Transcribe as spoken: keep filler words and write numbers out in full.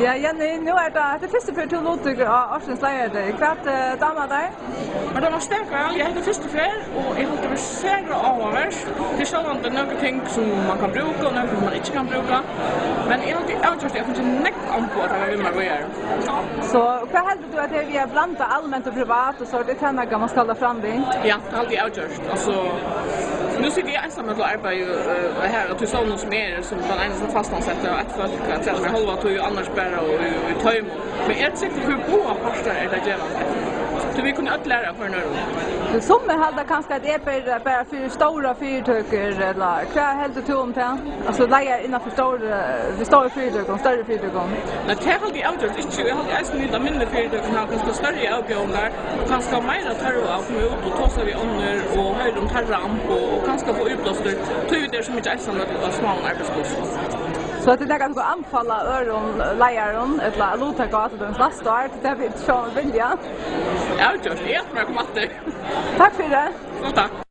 Ja, Jenny, nú er tað, hetta er fyrstu ferð, tú luttekur á Ársins Leiðaradegi. Hvat, eh, dámar tær? Men tað var stak væl. Eg, hetta er fyrstu ferð, og eg haldi, tað var sera áhugavert. Tað er sjálvandi nøkur ting, sum man kann brúka, og nøkur, sum man ikki kann brúka. Men eg haldi avgjørt, eg havi fingið nógv amboð at taka við mær víðari. So, hvat heldur tú, at tað er við at blanda alment og privat, og so er tað nakað, man skal fram við? Ja, tað haldi eg avgjørt. Altso, nú siti eg einsamøll og arbeiði, eh, her, og tí stovnum sum er, sum tann einasta fastansetta, og eitt fólk at seta meg hálva tíð, og annars bara í, í toymum. Men eg trúgvi, fyri báðar partar er tað gevandi. Tí vit kunnu øll læra av hvørjum øðrum. Summi halda kanska, at eg bara, bara fyri stórar fyritøkur, ella hvat heldur tú um tað? Altso, leiðarar innanfyri stór, eh, fyri stóru fyritøkum, størri fyritøkum? Nei, tað haldi eg avgjørt ikki. Eg haldi eisini, at minni fyritøkur hava kanska størri avbjóðingar, og kanska meira tørv á at koma út og tosa við onnur, og hoyra um teirra amboð, og kanska fáa íblástur, tí vit eru so mikið einsamøll á smáum arbeiðsplássum. So hetta er nakað, tú anbefalir øðrum leiðarum, ella at luttaka á, til dømis næsta ár, til tað vit sjálvir vilja? Avgjørt, eg ætli mær at koma aftur. Takk fyri. Sjálv takk.